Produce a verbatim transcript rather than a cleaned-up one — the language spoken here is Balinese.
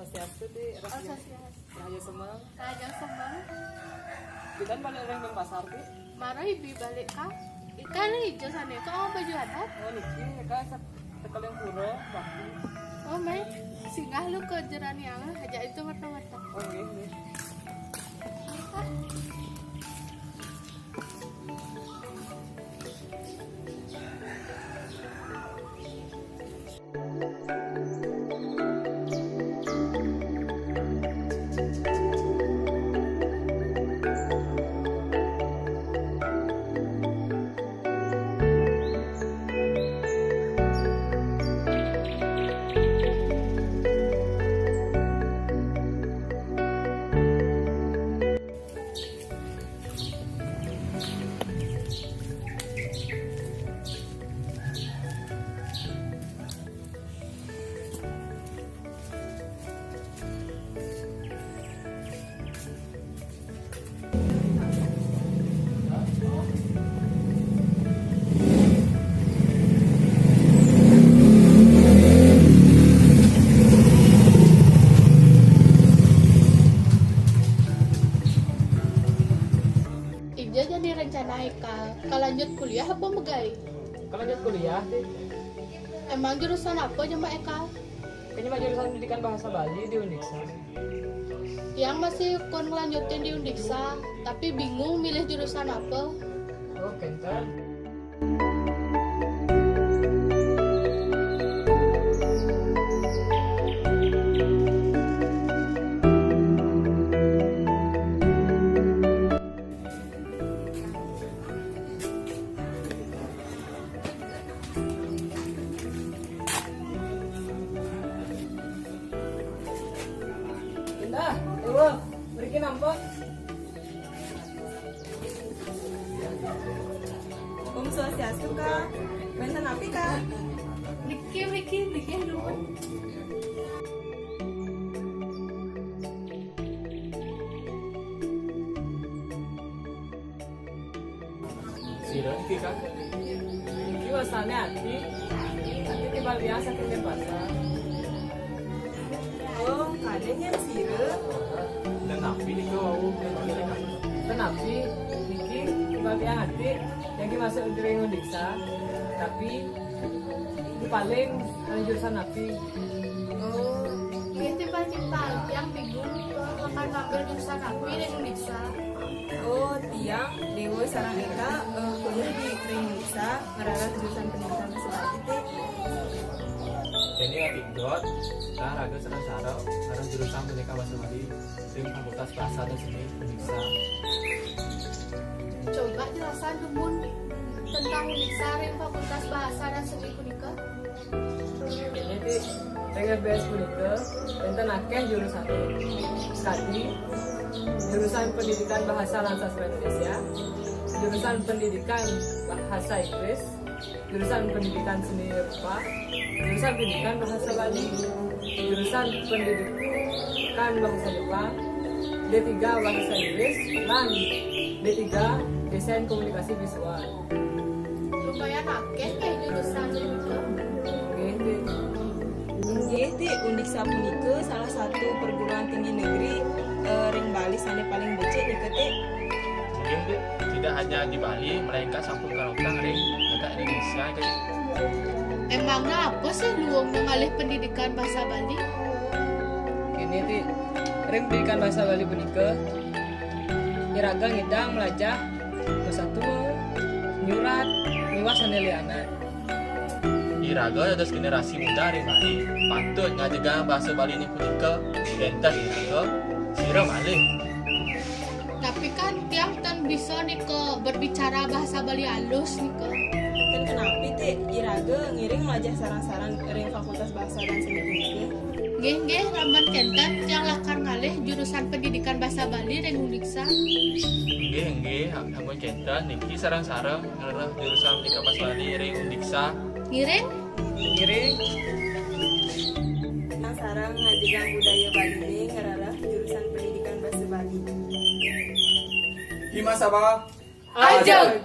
Swastiastu, Ti. Rahayu semeng. Rahayu semeng. Kita balik ring Denpasar, Ti. Mara ibi balik ka. Ika ijo sané, kok mau baju adat? Oh, niki, Kak, sa-, tekeling pura, Pak. Oh, mai. Singgah lu ke jeraniang, aja itu mata-mata. Oh, nggih, nggih. Ija jadi rencana Eka, kalanjut kuliah apa megai? Kalanjut kuliah, Ti. Emang jurusan apa nyemak Eka? Kayaknya mah jurusan pendidikan bahasa Bali di Undiksa. Tiang masih kun ngelanjutin di Undiksa, tapi bingung milih jurusan apa. Oh, kenten. Indah, Ewa, mriki nampun. Om Swastiastu, Kak. Wénten napi, Kak? Mriki, mriki, mriki, Ibu. Sira niki, Kak? Niki wastané Ati. Ati timpal tiang saking Denpasar. Oh, kadén yén sira. Ten napi nika wau, ten napi? Ten napi? Niki timpal tiang Ati, yangge masuk ring Undiksa. Tapi Paling, eh, jurusan napi? Oh, nggih, timpal-timpal. Tiang bingung, eh, bakal ngambil jurusan napi ring Undiksa. Oh, tiang, Déwa sareng Eka, eh, kuliah di ring Undiksa, ngrereh jurusan pendidikan bahasa Bali, Ti. Dene atik dot, nah, raga sareng-sareng ngrereh jurusan pendidikan bahasa Bali. Ring Fakultas Bahasa dan Seni Undiksa. Coba jelasan dumun tentang Undiksa ring Fakultas Bahasa dan Seni punika. Jadi, ring F B S punika, wénten akéh jurusané. Kadi, jurusan Pendidikan Bahasa lan Sastra Indonesia, jurusan Pendidikan Bahasa Inggris, jurusan Pendidikan Seni Rupa, jurusan Pendidikan Bahasa Bali, jurusan Pendidikan Bahasa Jepang, D tiga Bahasa Inggris, lan D tiga Desain Komunikasi Visual. Lumayan akéh nih jurusan itu. Nggih, Ti. Nggih, Ti, Undiksa punika salah satu perguruan tinggi negeri, eh, ring Bali sané paling becik nika, Ti. Nggih, Ti. Tidak hanya di Bali, melainkan sampun karongkang ring negara Indonesia, Ti. Emangnya apa sih luung ngalih pendidikan bahasa Bali? Kini, Ti, ring pendidikan bahasa Bali punika, iraga ngidang melajah basa tua, nyurat, miwah sané lianan. Iraga dados generasi muda ring Bali, patut ngajegang basa Baliné punika, wénten iraga, sira malih. Tapi kan tiang ten bisa nika berbicara bahasa Bali alus nika. Ten kenapi, Ti, iraga ngiring melajah sareng-sareng ring Fakultas Bahasa dan Seni punika. Nggih, nggih, lamun kénten, tiang lakar ngalih jurusan Pendidikan Bahasa Bali ring Undiksa. Nggih, nggih, amun kénten, niki sareng-sareng ngrereh jurusan Pendidikan Bahasa Bali ring Undiksa. Ngiring? Ngiring. Sareng ngajegang budaya Baliné ngrereh jurusan Pendidikan Bahasa Bali. Bima Saba. Ajeng.